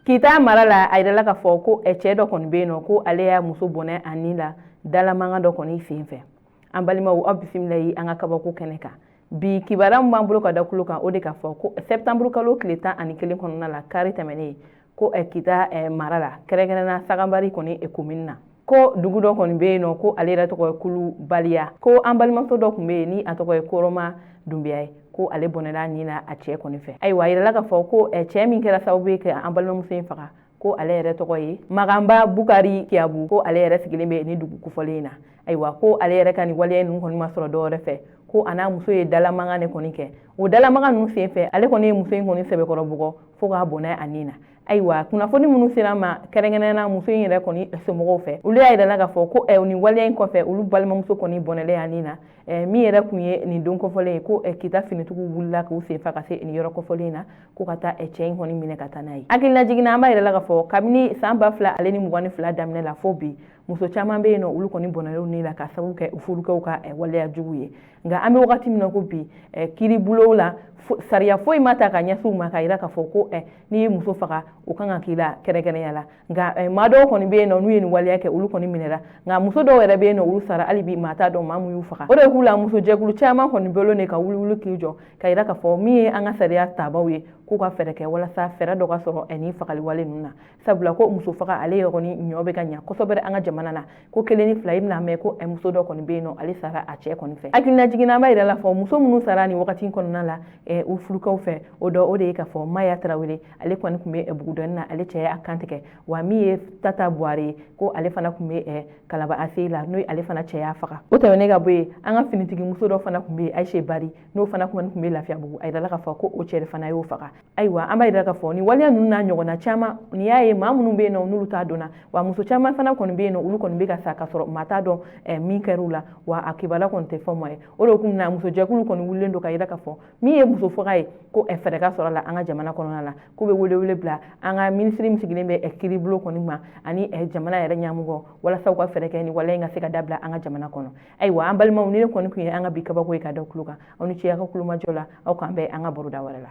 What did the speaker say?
Kita mara la, a yirala k'a fɔ ko cɛ dɔ kɔni bɛ yen nɔ, ko ale y'a muso bɔnɛ a ni la dalamankan dɔ kɔni sen fɛ. An balimaw, aw bisimila ye an ka kabako kɛnɛ kan. Bi kibaruya min b'an bolo ka da kulo kan, o de k'a fɔ ko septembre kalo tile 11 kɔnɔna la, kari tɛmɛnen, ko Kita mara la, kɛrɛnkɛrɛnna Saganbari kɔni commune na, ko dugu dɔ kɔni bɛ yen nɔ, ko ale yɛrɛ tɔgɔ ye Kulubaliya, ko an balimamuso dɔ tun bɛ yen ni a tɔgɔ ye Koroma Dunbiya ye, ko ale bɔnɛla ni na a cɛ kɔni fɛ. Ayiwa, a yirala k'a fɔ ko cɛ min kɛra sababu ye ka an balimamuso in faga, ko ale yɛrɛ tɔgɔ ye Maganba Bukari Kiyabu, ko ale yɛrɛ sigilen bɛ ni dugu kofɔlen in na. Ayiwa, ko ale yɛrɛ ka nin waleya ninnu kɔni ma sɔrɔ dɔwɛrɛ fɛ, ko a n'a muso ye dalamankan de kɔni kɛ. O dalamankan ninnu sen fɛ, ale kɔni ye muso in kɔni sɛbɛkɔrɔ bugɔ fo k'a bɔnɛ a ni na. Ayiwa, kunnafoni minnu sera ma, kɛrɛnkɛrɛnnenya muso in yɛrɛ kɔni somɔgɔw fɛ, olu y'a yirala k'a fɔ ko nin waleya in kɔfɛ, olu balimamuso kɔni bɔnɛlen a ni na. Min yɛrɛ kun ye nin don kɔfɔlen ye, ko Kita finitigiw wulila k'u senfa ka se nin yɔrɔ kɔfɔlen in na, ko ka taa cɛ in kɔni minɛ ka taa n'a ye. Hakililajigin na, an b'a yirala k'a fɔ kabini san 2022 daminɛ la fo bi, muso caman bɛ yen nɔ, olu kɔni bɔnɛlenw ni la ka sababu kɛ u furukɛw ka waleya jugu ye. Nka an bɛ wagati min na ko bi, kiiribulonw la, sariya foyi ma ta ka ɲɛsin u ma ka yira k'a fɔ ko n'i ye muso faga, o kan ka k'i la kɛrɛnkɛrɛnya la. Nka maa dɔw kɔni bɛ yen nɔ, n'u ye nin waleya kɛ, olu kɔni minɛra. Nka muso dɔw yɛrɛ bɛ yen nɔ, olu sara, hali bi maa t'a dɔn maa mun y'u faga. O de k'u la, musojɛkulu caman kɔni bolo de ka wuli k'i jɔ ka yira k'a fɔ min ye an ka sariya tabaw ye, k'u ka fɛɛrɛ kɛ walasa fɛɛrɛ dɔ ka sɔrɔ nin fagali wale ninnu na, sabula ko muso faga ale yɛrɛ kɔni ɲɔ bɛ ka ɲa kosɛbɛ an ka jamana na. Ko kelen ni fila, i bɛna mɛn ko muso dɔ kɔni bɛ yen nɔ, ale sara a cɛ kɔni fɛ. Hakililajigin na, an b'a yira la fɔ muso minnu sara nin wagati kɔnɔna la u furukɛw fɛ, o dɔ o de ye k'a fɔ Maya Tarawele, ale kɔni tun bɛ Bugudɔni na, ale cɛ y'a kantigɛ. Wa min ye Tata Buware ye, ko ale fana tun bɛ Kalaba ACI la, n'o ale fana cɛ y'a faga. O tɛmɛnen ka bɔ yen, an ka finitigi muso dɔ fana tun bɛ yen, Ayise Bari, n'o fana kɔni tun bɛ Lafiyabugu, a yirala k'a fɔ ko o cɛ de fana y'o faga. Ayiwa, an b'a yira k'a fɔ nin waleya ninnu n'a ɲɔgɔnna caman, nin y'a ye maa minnu bɛ yen nɔ, n'olu t'a dɔnna. Wa muso caman fana kɔni bɛ yen nɔ, olu kɔni bɛ ka sa k'a sɔrɔ maa t'a dɔn min kɛr'u la, wa a kibaruya kɔni tɛ fɔ maa ye. O de kun na musojɛkulu kɔni wulilen don ka yira k'a fɔ min ye muso faga ye, ko fɛɛrɛ ka sɔrɔ a la an ka jamana kɔnɔna la, k'u bɛ welewele bila an ka minisiri min sigilen bɛ kiiribulon kɔni ma ani jamana yɛrɛ ɲɛmɔgɔ, walasa u ka fɛɛrɛ kɛ ni waleya in ka se ka dabila an ka jamana kɔnɔ. Ayiwa, an balimaw, ni ne kɔni tun ye an ka bi kabako ye ka da tulo kan. Aw ni ce aw ka kulomajɔ la. Aw k'an bɛn an ka baroda wɛrɛ la.